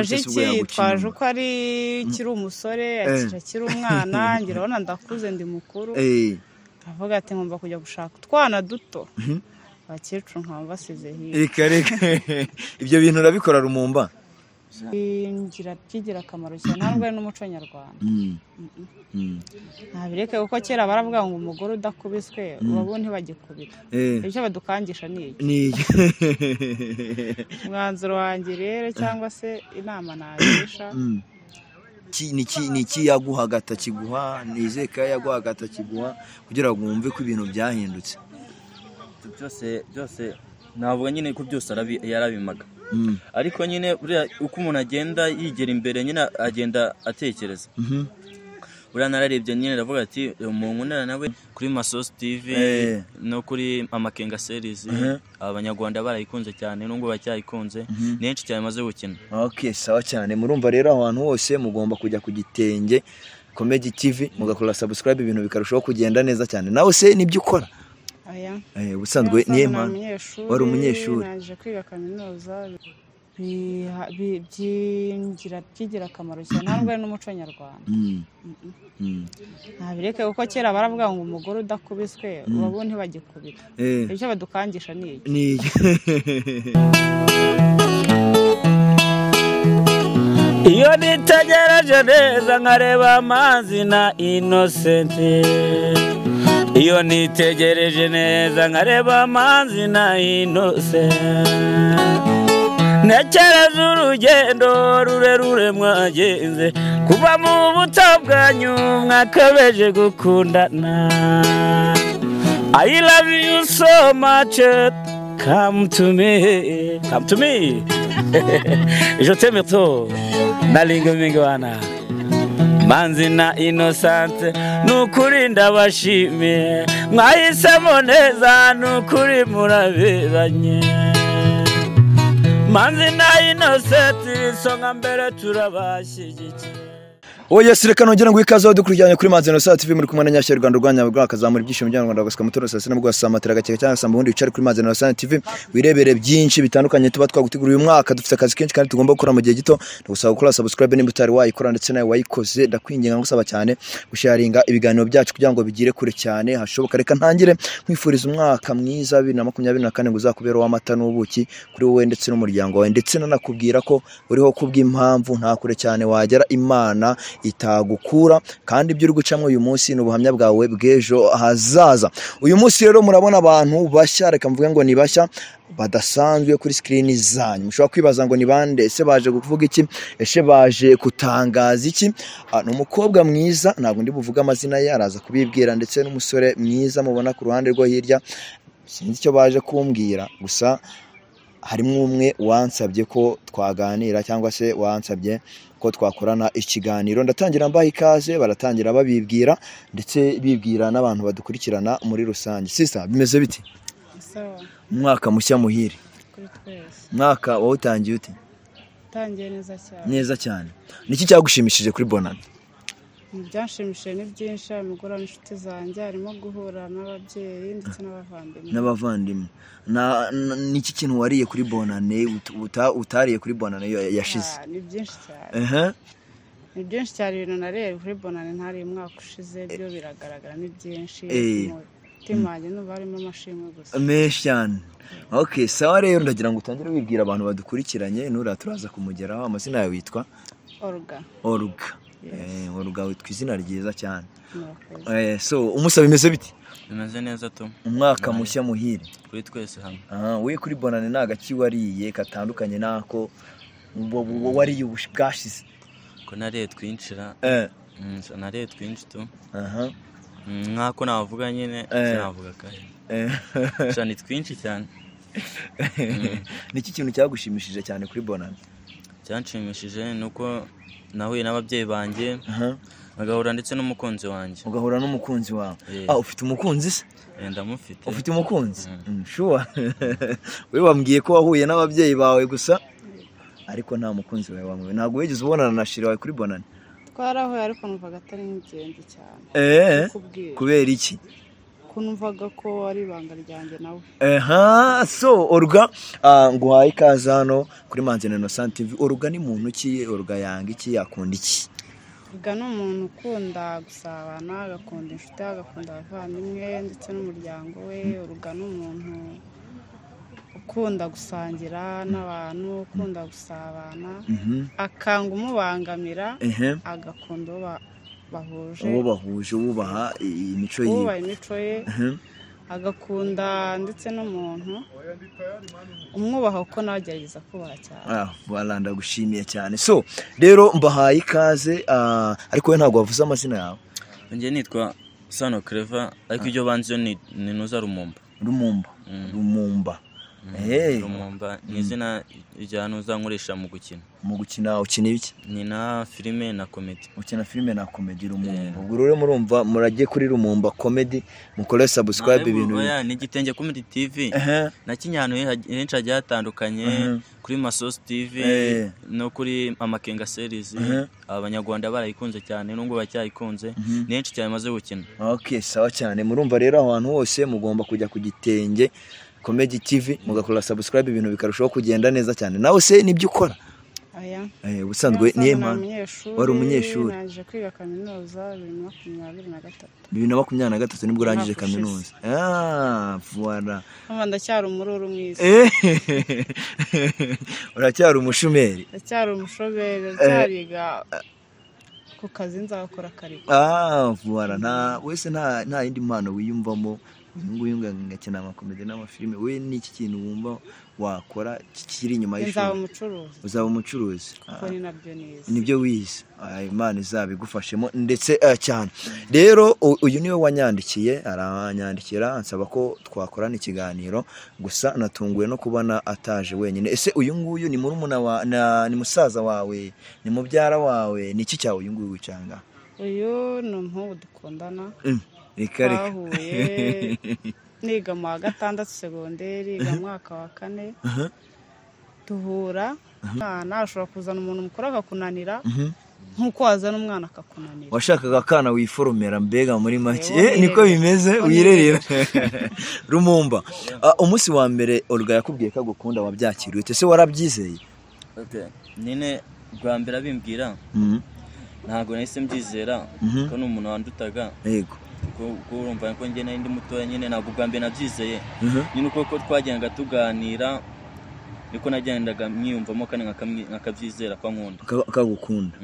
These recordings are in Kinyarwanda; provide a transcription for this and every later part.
Iki yitwaje uko ari kiri umusore, akiri umwana, ngira urabona ndakuze ndi mukuru. Avuga ati ngomba kujya gushaka utwana duto. Abakecuru nkaba basize hirya. Reka reka ibyo bintu urabikora Rumumba? Ngira byigira akamaro cyane ntabwo ari n'umuco nyarwanda. Ntabireke kuko kera baravuga ngo umugore udakubiswe ubu ntibagikubita. Ibyo badukangisha ni iki? Umwanzuro wanjye rero cyangwa se inama nagisha ni iki yaguhaga atakiguha, ni izihe kaye yaguhaga atakiguha kugira ngo wumve ko ibintu byahindutse? Byose byose navuga nyine ko byose yarabimaga, ariko nyine buriya uko umuntu agenda yigera imbere nyine agenda atekereza. Buriya nararebye nyine ndavuga ati umuntu nkundana nawe kuri Masosi TV no kuri Amakenga series, abanyarwanda barayikunze cyane n'ubwo baracyayikunze, ni henshi cyane maze gukina. Okay, sawa cyane. Murumva rero ahantu hose mugomba kujya ku Gitenge Comedy TV mugakora subscribe, ibintu bikarushaho kugenda neza cyane. Nawe se nibyo ukora? Aya. Ubusanzwe niye mpano wari umunyeshuri? Naje kwiga kaminuza, byingira byigira akamaro cyane ntabwo ari n'umuco nyarwanda. Ntabireke kuko kera baravuga ngo umugore udakubiswe ubu ntibagikubita. Ibyo badukangisha ni iki? Iyo nitegereje neza nkareba Manzi na Innocent, iyo nitegereje neza nkareba Manzi na Innocent, ntekereza urugendo rurerure mwagenze kuva mu buto bwanyu mwakabeje gukundana. I love you so much, come to me, come to me. Je t'aime trop, nalinga mingwana. Manzi na Innocent nukuri ndabashimiye, mwahisemo neza nukuri muraberanye. Manzi na Innocent isonga mbere turabashyigikiye. Oya sireka nongera ngo ikaze dukurikiranye kuri Manzi Innocent TV, muri kumwe na Nyashya Rwanda rwanya rwakazamura ibyishimo by'Abanyarwanda bagasika mutoro saa sita nabwo samatira gakeka cyangwa saa mbundi wicare kuri Manzi Innocent TV wirebere byinshi bitandukanye tuba twaguteguriye uyu mwaka. Dufite akazi kenshi kandi tugomba gukora mu gihe gito. Ndagusaba gukora subscribe nimba utari wayikora, ndetse nawe wayikoze ndakwinginga ngusaba cyane gusharinga ibiganiro byacu kugira ngo bigire kure cyane hashoboka. Reka ntangire nkwifuriza umwaka mwiza 2024 ngo uzakubere w'amata n'ubuki kuri wowe ndetse n'umuryango wawe, ndetse nanakubwira ko uriho kubw'impamvu nta kure cyane wagera Imana itagukura, kandi ibyo uri gucamo uyu munsi ni ubuhamya bwawe bw'ejo hazaza. Uyu munsi rero murabona abantu bashya, reka mvuge ngo ni bashya badasanzwe kuri screen zanyu. Mushobora kwibaza ngo ni bande, ese baje kuvuga iki, ese baje kutangaza iki? Ni umukobwa mwiza, ntabwo ndi buvuge amazina ye, araza kubibwira, ndetse n'umusore mwiza mubona ku ruhande rwo hirya, sinzi icyo baje kumbwira, gusa harimo umwe wansabye ko twaganira cyangwa se wansabye ko twakorana ikiganiro. Ndatangira mbaha ikaze, baratangira babibwira ndetse bibwira n'abantu badukurikirana muri rusange. Sister, bimeze biti? Sawa. Umwaka mushya muhire kuri twese. Mwaka wawutangiye ute? Utangiye neza cyane. Neza cyane. Niki cyagushimishije kuri Bonane? Ibyanshimishije ni byinshi, harimo n'inshuti zanjye, harimo guhura n'ababyeyi ndetse n'abavandimwe. N'abavandimwe. Niki kintu wariye kuri Bonane utariye kuri Bonane yashize? Ni byinshi cyane. Ni byinshi cyane ibintu nariye kuri Bonane ntariye umwaka ushize, byo biragaragara ni byinshi. Umutima wanjye numva harimo amashimwe gusa. Menshi cyane. Okay, sawa rero ndagira ngo utangire wibwira abantu badukurikiranye, nura turaza kumugeraho. Amazina yawe witwa? Olga. Olga. Olga witwa izina ryiza cyane. So umusaba bimeze biti? Bimeze neza tu. Umwaka mushya muhire kuri twese hamwe. We kuri Bonane nagaki wariye katandukanye nako wariye ubushize? Ko nariye twinshira. Nariye twinshi tu. Nkako navuga nyine sinavuga kahe. Cyane twinshi cyane. Niki kintu cyagushimishije cyane kuri Bonane? Cyanshimishije nuko nahuye n'ababyeyi banjye, ngahura ndetse n'umukunzi wanjye. Ugahura n'umukunzi wawe? Ufite umukunzi se? Ndamufite. Ufite umukunzi? Sure. We wambwiye ko wahuye n'ababyeyi bawe gusa, ariko nta mukunzi wawe wamwe. Ntabwo wigeze ubonana na Shiri wawe kuri Bonane? Twarahuye ariko numvaga atari ingenzi cyane. Kubera iki? Kuko numvaga ko ari ibanga ryanjye nawe. So Olga, nguhaye ikaze hano kuri Manzi na Innocent TV. Olga ni muntu ki? Olga yanga iki, yakunda iki? Olga ni umuntu ukunda gusabana, agakunda inshuti, agakunda abavandimwe ndetse n'umuryango we. Olga ni umuntu ukunda gusangira n'abantu, ukunda gusabana, akanga umubangamira, agakunda uwo bahuje, uwo bahuje, wubaha imico ye, wubaha imico ye, agakunda ndetse n'umuntu umwubaha kuko nawe agerageza kubaha cyane. Voilà, ndagushimiye cyane. So rero mbahaye ikaze, ariko we ntabwo wavuze amazina yawe. Njye nitwa Sano Clever, ariko ibyo banze ni Nuza Rumumba. Rumumba. Rumumba. Rumumba ni izina rya Nuza nkoresha mu gukina. Mu gukina ukina ibiki? Ni na filime na comedy. Ukina filime na comedy Rumumba. Ubwo rero murumva murajye kuri Rumumba comedy, mukore subscribe ibintu. Oya, ni Igitenge Comedy TV. Na kinyano henshi hagiye hatandukanye, kuri Masos TV no kuri Amakenga series. Abanyarwanda barayikunze cyane nubwo bacyayikunze, ni henshi cyane maze gukina. Okay, sawa cyane. Murumva rero ahantu hose mugomba kujya ku Gitenge Comedy TV mugakora subscribe, ibintu bikarushaho kugenda neza cyane. Nawe se nibyo ukora? Aya. Ubusanzwe niye mpano wari umunyeshuri? Narangije kwiga kaminuza 2023. 2023 nibwo urangije kaminuza. Voilà. Mama ndacyari umururu mwiza. Uracyari umushumeri? Ndacyari umushomeri, ndacyariga ku kazi nzakora kare. Voilà. Nta wese nta yindi mpano wiyumvamo. Nguyu ngakina amakomedi n'amafilime, we ni iki kintu wumva wakora kikiri inyuma y'ishuri? Nzaba umucuruzi. Uzaba umucuruzi. Kuko ni nabyo nize. Nibyo wize. Imana izabigufashemo ndetse cyane. Rero uyu niwe wanyandikiye, aranyandikira ansaba ko twakorana ikiganiro, gusa natunguwe no kubona ataje wenyine. Ese uyu nguyu ni murumuna wa ni musaza wawe, ni mubyara wawe, ni iki cyawe uyu nguyu wicanga? Uyu ni umuhungu dukundana. Twahuye niga mu wa 6 segonderi, mu mwaka wa 4 duhura. Umwana ashobora kuzana umuntu mukuru akakunanira nkuko wazana umwana akakunanira. Washakaga akana wiforomera mbega muri make. Niko bimeze, wirerera. Rumumba, umunsi wa mbere Olga yakubwiye ko agukunda wabyakiriye ute? Se warabyizeye? Nyine bwa mbere abimbwira ntabwo nahise mbyizera ko ni umuntu wandutaga. Yego. Kuko urumva ko njye nari ndi mutoya nyine ntabwo bwa mbere nabyizeye. Nyine uko twagendaga tuganira niko nagendaga mwiyumvamo kandi nkakabyizera ko ankunda. Akagukunda.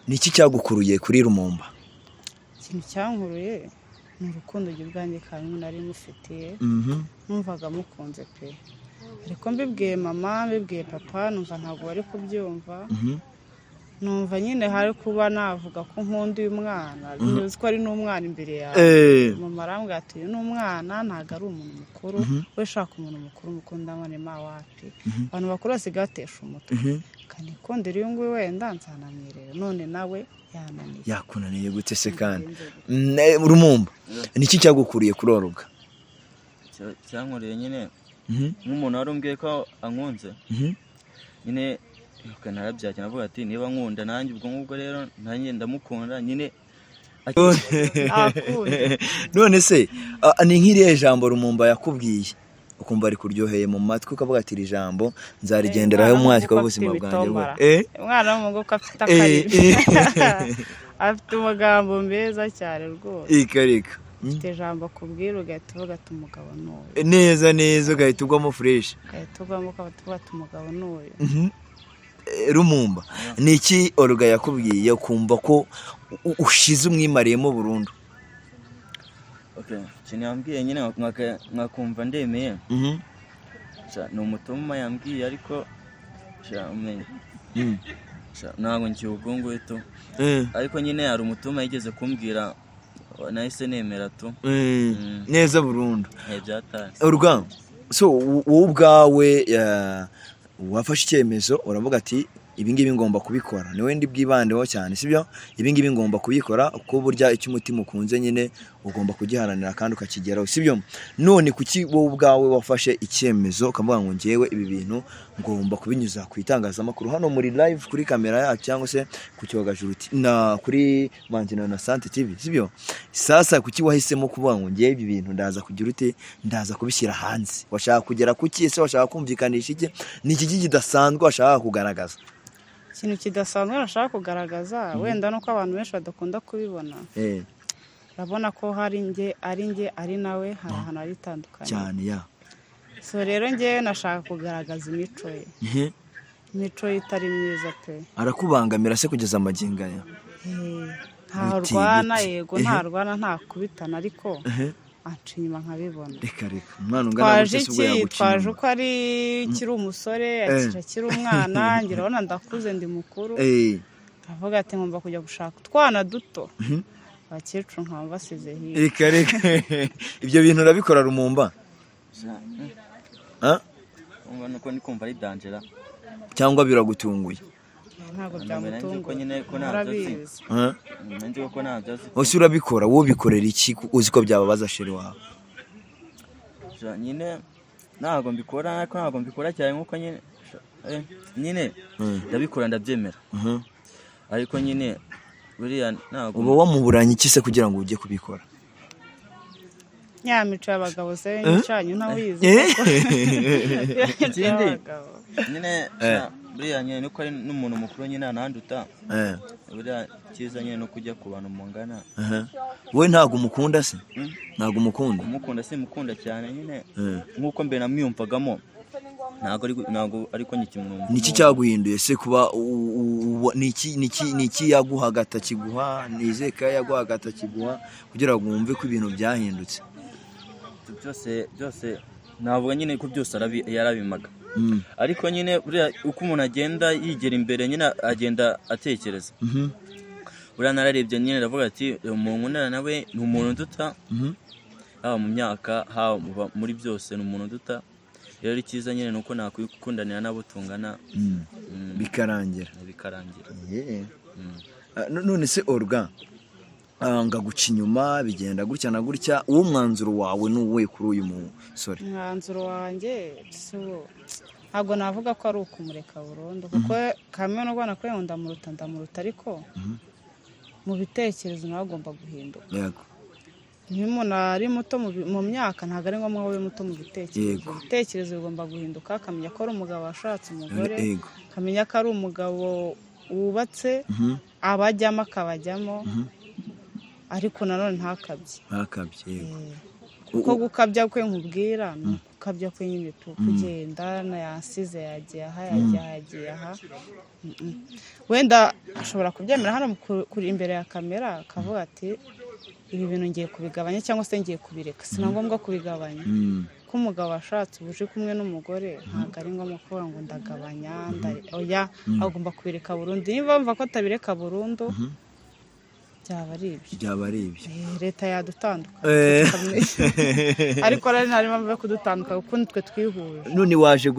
Ni iki cyagukuruye kuri Rumumba? Ikintu cyankuruye ni urukundo njye ubwanjye kandi nari mufitiye. Numvaga mukunze pe. Ariko mbibwiye mama, mbibwiye papa, numva ntabwo bari kubyumva. Numva nyine hari kuba navuga ko nkunda uyu mwana, uzi ko ari n'umwana imbere yawe. Mama arambwira ati uyu ni umwana ntabwo ari umuntu mukuru, we shaka umuntu mukuru mukunda mbone ma wapi. Abantu bakuru basigaye batesha umutwe. Kanikundira uyu nguyu wenda nzanamwirera, none nawe yananiye. Yakunaniye gute se kandi? Rumumba, ni iki cyagukuriye kuri Olga? Cyankoreye nyine nk'umuntu wari umbwiye ko ankunze. Nyine narabyakira navuga ati niba nkunda nanjye ubwo ngubwo rero nanjye ndamukunda nyine. None se ni nk'iriya jambo Rumumba yakubwiye ukumva ari kuryoheye mu matwi ukavuga ati iri jambo nzarigenderaho umwaka w'ubuzima bwanjye. Umwana w'umuhungu ko afite akarimi, afite amagambo meza cyane rwose. Ikarika ufite ijambo akubwira ugahita uvuga ati umugabo ni uyu. Neza neza ugahita ugwamo fresh. Ugahita ugwamo ukavuga ati umugabo ni uyu. Rumumba, ni iki Olga yakubwiye ukumva ko ushize umwimariyemo burundu? Ikintu yambwiye nyine nkakumva ndemeye. Ni umutoma yambwiye ariko ntabwo nkiwubwo tu. Ariko nyine hari umutoma yigeze kumbwira nahise nemera tu. Neza burundu. Olga, so wowe ubwawe wafashe icyemezo uravuga ati ibi ngibi ngomba kubikora, niwe ndi bwibandeho cyane, sibyo? Ibi ngibi ngomba kubikora kuko burya icyo umutima ukunze nyine ugomba kugiharanira kandi ukakigeraho, sibyo? None kuki wowe ubwawe wafashe icyemezo ukavuga ngo ngewe ibi bintu ngomba kubinyuza ku itangazamakuru hano muri live kuri kamera yacu cyangwa se ku Cyogajuru na kuri Manzi na Sante TV, sibyo? Sasa kuki wahisemo kuvuga ngo ngewe ibi bintu ndaza kugira ute, ndaza kubishyira hanze? Washaka kugera kuki ese? Washaka kumvikanisha iki? Ni iki kidasanzwe washaka kugaragaza? Ikintu kidasanzwe nashaka kugaragaza wenda nuko abantu benshi badakunda kubibona. Urabona ko hari nge ari nge ari nawe, hari ahantu hari itandukanye cyane ya. So rero ngewe nashaka kugaragaza imico ye. Imico ye itari myiza pe. Arakubangamira se kugeza amagingo aya? Ntarwana, yego ntarwana, ntakubitana, ariko anca inyuma nkabibona. Reka reka, umwana ungana gutya se ubwo yaguca twaje inyuma? Uko ari kiri umusore, akiri umwana, ngira urabona ndakuze ndi mukuru. Avuga ati ngomba kujya gushaka utwana duto, abakecuru nkaba basize hirya. Reka reka, ibyo bintu urabikora Rumumba? Nuko ndi kumva ari danger cyangwa biragutunguye? Ntabwo byamutunguye, urabizi. Ose urabikora, wowe ubikorera iki uzi ko byababaza sheri wawe? Nyine ntabwo mbikora, ariko ntabwo mbikora cyane nkuko nyine nyine ndabikora ndabyemera, ariko nyine buriya ntabwo. Uba wamuburanye iki se kugira ngo ujye kubikora? Ya mico y'abagabo se nicyanyu ntawizi. Ikindi nyine buriya nyine nuko ari n'umuntu mukuru nyine ananduta, buriya cyiza nyine no kujya ku bantu mungana. Wowe ntabwo umukunda se? Ntabwo umukunda? Umukunda se mukunda cyane nyine nkuko mbere namwiyumvagamo, ntabwo ariko nyikimwumva. Niki cyaguhinduye se kuba niki yaguhaga atakiguha, nizeka yaguhaga atakiguha kugira ngo wumve ko ibintu byahindutse? Byose byose navuga nyine ko byose yarabimaga, ariko nyine buriya uko umuntu agenda yigera imbere nyine agenda atekereza. Buriya nararebye nyine ndavuga ati umuntu nkundana nawe ni umuntu nduta, haba mu myaka haba muri byose ni umuntu nduta. Rero icyiza nyine ni uko nakwikundanira n'abo tungana bikarangira. None se Olga, ngaguca inyuma bigenda gutya na gutya, uwo mwanzuro wawe ni uwuhe kuri uyu musore? Umwanzuro wanjye ntabwo navuga ko ari ukumureka burundu, kuko kamwe n'ubwo nakwiye ndamuruta, ariko mu bitekerezo nawe agomba guhinduka. Yego. Niba umuntu ari muto mu myaka ntabwo ari ngombwa ube muto mu bitekerezo. Ibitekerezo bigomba guhinduka, akamenya ko ari umugabo washatse umugore, akamenya ko ari umugabo wubatse, abajyamo akabajyamo, ariko nanone ntakabye. Ntakabye, yego. Kuko gukabya kwe nkubwira ni gukabya kwe nyine kugenda yansize yagiye aha yagiye aha. Wenda ashobora kubyemera hano kuri imbere ya kamera akavuga ati ibi bintu ngiye kubigabanya cyangwa se ngiye kubireka. Si na ngombwa kubigabanya. Ko umugabo ashatse ubuje kumwe n'umugore ntabwo ari ngombwa kuvuga ngo ndagabanya, oya, agomba kubireka burundu. Niba bumva ko atabireka burundu byaba ari ibyo. Byaba ari ibyo. Leta yadutandukana. Ariko rero nta mpamvu yo kudutandukana kuko nitwe twihuje. None waje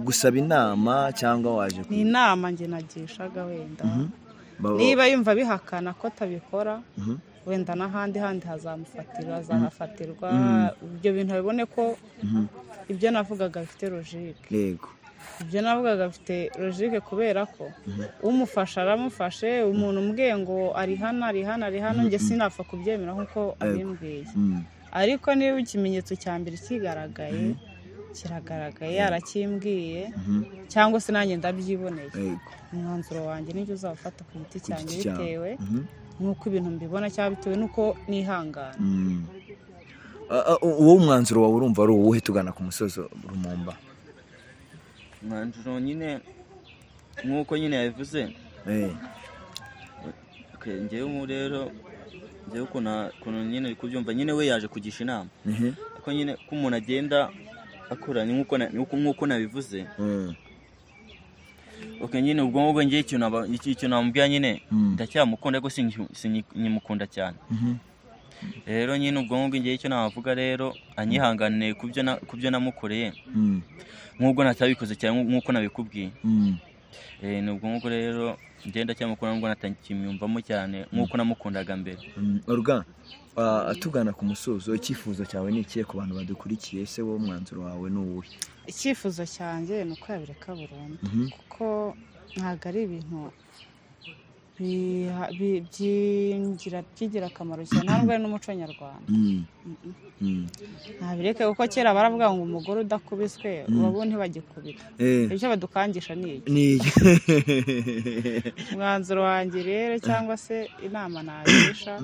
gusaba inama cyangwa waje? Ni inama njye nagishaga wenda. Niba yumva bihakana ko atabikora, wenda n'ahandi handi hazamufatira, azahafatirwa, ibyo bintu abibone ko ibyo navugaga bifite logique. Yego. Ibyo navugaga bifite logique kubera ko umufasha aramufashe, umuntu umbwiye ngo ari hano ari hano ari hano, njye sinapfa kubyemera nkuko abimbwiye. Ariko niba ikimenyetso cya mbere kigaragaye, kiragaragaye yarakimbwiye cyangwa se nanjye ndabyiboneye, umwanzuro wanjye nibyo uzafata ku giti cyanjye bitewe nuko ibintu mbibona cyangwa bitewe nuko nihangana. Uwo mwanzuro wawe urumva ari uwuhe tugana ku musozo Rumumba? Umwanzuro nyine nkuko nyine yabivuze, ngewe rero ngewe ukuntu nyine uri kubyumva nyine we yaje kugisha inama, ariko nyine ko umuntu agenda akura nkuko nabivuze. Okay, nyine ubwo ngubwo ngiye ikintu namubwira nyine ndacyamukunda ariko sinkimukunda cyane. Rero nyine ubwo ngubwo ngiye icyo navuga rero anyihanganiye kubyo namukoreye, nk'ubwo natabikoze cyane nk'uko nabikubwiye. Nubwo nkuko rero ngenda cyamukunda nubwo natakimyumvamo cyane nkuko namukundaga mbere. Olga, tugana ku musozo, icyifuzo cyawe ni ikihe ku bantu badukurikiye? Se wowe umwanzuro wawe ni uwuhe? Icyifuzo cyanjye ni uko yabireka burundu, kuko ntabwo ari ibintu by'ingirakamaro cyane, ntabwo ari n'umuco nyarwanda. Ntabireke, kuko kera baravuga ngo umugore udakubiswe ubu ntibagikubita. Ibyo badukangisha ni iki? Umwanzuro wanjye rero cyangwa se inama nagisha,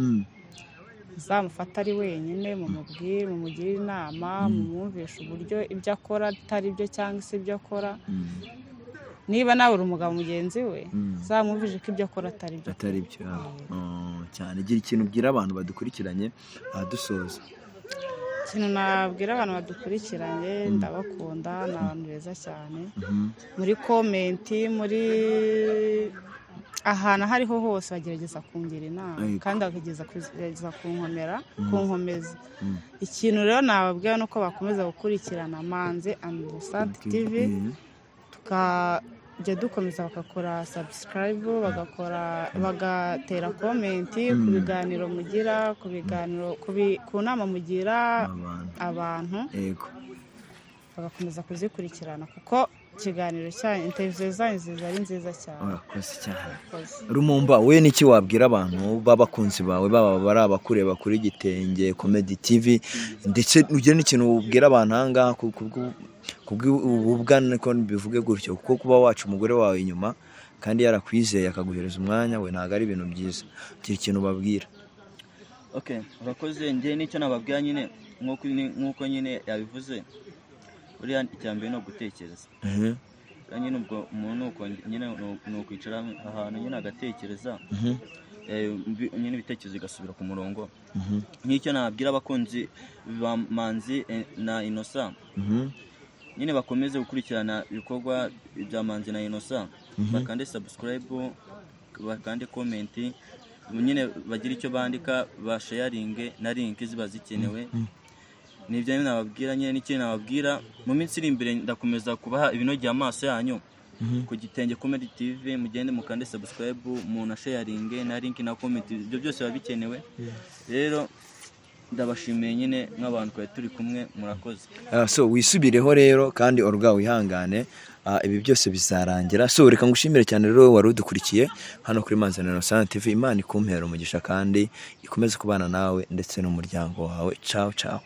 uzamufata ari wenyine, mumubwire, mumugire inama, mumwumvishe uburyo ibyo akora atari byo cyangwa se ibyo akora. Niba nawe uri umugabo mugenzi we, zamwumvije ko ibyo akora atari byo. Atari byo cyane. Gira ikintu ubwira abantu badukurikiranye dusoza. Ikintu nabwira abantu badukurikiranye, ndabakunda, ni abantu beza cyane. Muri komenti, muri ahantu aho ariho hose bagerageza kungira inama, kandi bakagerageza kunkomeza. Ikintu rero nababwira ni uko bakomeza gukurikirana Manzi and Innocent TV, tukajya dukomeza bagakora subscribe, bagatera komenti ku biganiro mugira, ku biganiro, ku nama mugira abantu, bagakomeza kuzikurikirana, kuko ikiganiro cyanyu, interview zanyu ziza ari nziza cyane. Urakoze cyane. Rumumba, we niki wabwira abantu b'abakunzi bawe, baba bari abakureba kuri Gitenge Comedy TV, ndetse ugire n'ikintu ubwira abantu aha ngaha kubw'ubwana, ko bivuge gutyo, kuko kuba waca umugore wawe inyuma kandi yarakwizeye akaguhereza umwanya we ntabwo ari ibintu byiza. Gira ikintu ubabwira. Okay, urakoze. Njye nicyo nababwira nyine nkuko nyine yabivuze, buriya icya mbere ni ugutekereza. Nyine ubwo umuntu nyine ni ukwicara ahantu nyine agatekereza, nyine ibitekerezo bigasubira ku murongo. Nk'icyo nabwira abakunzi ba Manzi na Innocent, nyine bakomeze gukurikirana ibikorwa bya Manzi na Innocent, bakande subscribe, bakande comment, nyine bagira icyo bandika, basharinge na link ziba zikenewe. Nibyo nyine nababwira. Nyine n'ikindi nababwira, mu minsi iri imbere ndakomeza kubaha ibinogeye amaso yanyu ku Gitenge Comedy TV, mugende mukande subscribe, umuntu asharinge na link na comment, ibyo byose biba bikenewe. Rero ndabashimiye nyine nk'abantu twari turi kumwe, murakoze. So wisubireho rero, kandi Olga wihangane, ibi byose bizarangira. So reka ngushimire cyane rero wari udukurikiye hano kuri Manzi na Innocent TV. Imana ikumpera umugisha kandi ikomeze kubana nawe ndetse n'umuryango wawe. Ciao ciao.